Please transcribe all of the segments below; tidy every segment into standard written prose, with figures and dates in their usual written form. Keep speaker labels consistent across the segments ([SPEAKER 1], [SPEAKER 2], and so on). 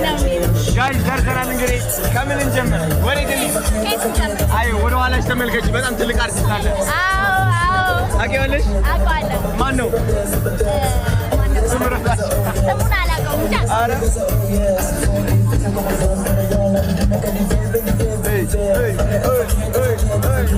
[SPEAKER 1] ነው የምንሄደው?
[SPEAKER 2] Guys ደርሰናል። እንግዲህ ከምን እንጀምር? ወዴት እንሂድ?
[SPEAKER 1] ከየት እንጀምር?
[SPEAKER 2] አይ፣ ወደ ኋላሽ ተመልከች። በጣም ትልቅ አርቲስት አለ።
[SPEAKER 1] አዎ።
[SPEAKER 2] ታውቂዋለሽ?
[SPEAKER 1] አውቀዋለሁ።
[SPEAKER 2] ማን ነው?
[SPEAKER 1] ማነው?
[SPEAKER 2] ስም ረሳሽ?
[SPEAKER 1] ስሙን አላውቀውም እንጃ።
[SPEAKER 2] ኧረ hey, hey, hey, hey, hey, hey.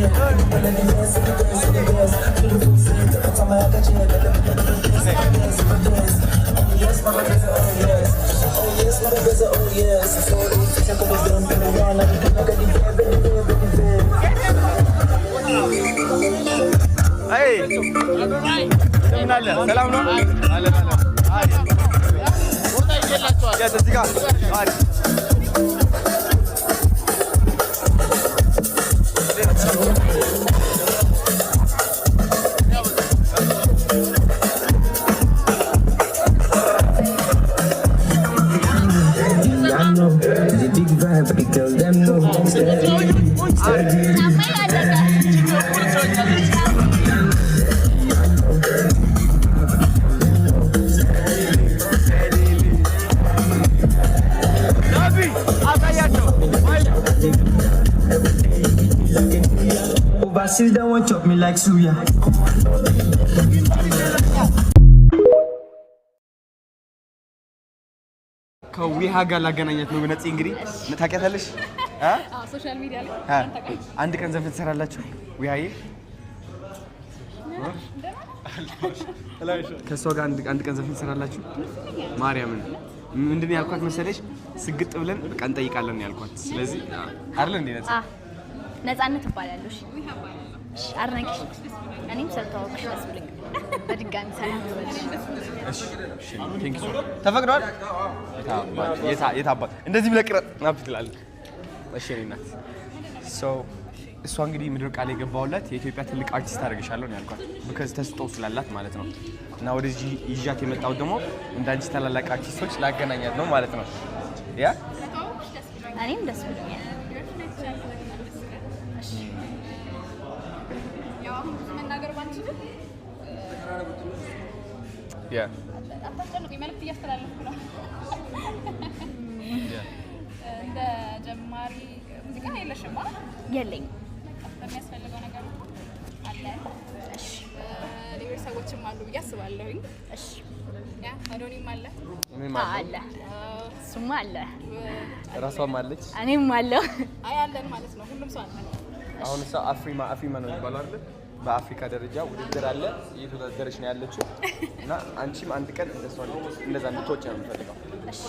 [SPEAKER 2] እንደምን አለ? ሰላም ነው? አለ አለ። አይ የት? እዚህ ጋር አሪፍ።
[SPEAKER 3] I know the big vibe, but the girls them know. Steady, steady.
[SPEAKER 1] ጫማዬ አለቀ።
[SPEAKER 2] ናቢ አሳያቸው።
[SPEAKER 3] Overseas, they want chop me like suya.
[SPEAKER 2] ከዊሃ ጋር ላገናኛት ነው። ነፂ እንግዲህ ታውቂያታለሽ? እ?
[SPEAKER 4] Social media ላይ።
[SPEAKER 2] እ? አንድ ቀን ዘፈን ትሰራላችሁ ዊሃዬ? ከእሷ ጋር አንድ ቀን ዘፈን ትሰራላችሁ? ማርያምን ምንድን ነው ያልኳት መሰለሽ? ስግጥ ብለን በቃ እንጠይቃለን ነው ያልኳት። ስለዚህ አይደል እንዴ ነፂ?
[SPEAKER 1] ነፃነት እባላለሁ። እሺ እሺ፣ አድናቂሽ ነኝ። እኔም ስለተዋወቅሽ ደስ ብሎኛል። በድጋሚ ሰላም ልበልሽ።
[SPEAKER 2] እሺ እሺ፣ thank you። ተፈቅዷል? የት አባት እንደዚህ ብለህ ቅረጥ ናፕ ትላለህ። እሺ የእኔ እናት፣ so እሷ እንግዲህ ምድር ቃል የገባሁላት የኢትዮጵያ ትልቅ አርቲስት አደርግሻለሁ ነው ያልኳት። Because ተስጦ ስላላት ማለት ነው። እና ወደዚህ ይዣት የመጣሁት ደግሞ እንዳንቺ ታላላቅ አርቲስቶች ላገናኛት ነው ማለት ነው። Yeah.
[SPEAKER 1] እኔም ደስ ብሎኛል። እሺ።
[SPEAKER 4] ያው አሁን ብዙ መናገር ባንችልም አታስጨንቁኝ፣ መልዕክት እያስተላለፍኩ ነው። እንደ ጀማሪ ሙዚቃ የለሽማ?
[SPEAKER 1] የለኝም።
[SPEAKER 4] በሚያስፈልገው ነገር ሁሉ አለ።
[SPEAKER 1] እሺ።
[SPEAKER 4] ሌሎች ሰዎችም አሉ ብዬ አስባለሁኝ።
[SPEAKER 1] እሺ።
[SPEAKER 4] Yeah፣ አዶኒም አለ።
[SPEAKER 2] እኔም
[SPEAKER 1] አለ፣ እሱማ አለ።
[SPEAKER 2] ራሷም አለች።
[SPEAKER 1] እኔም አለው።
[SPEAKER 4] አይ፣ አለን ማለት ነው። ሁሉም ሰው አለ።
[SPEAKER 2] አሁን እሷ አፍሪማ አፍሪማ ነው የሚባለው አይደል? በአፍሪካ ደረጃ ውድድር አለ፣ እየተወዳደረች ነው ያለችው እና አንቺም አንድ ቀን እንደሷ እንደዛ እንድትወጪ ነው የምፈልገው።
[SPEAKER 1] እሺ።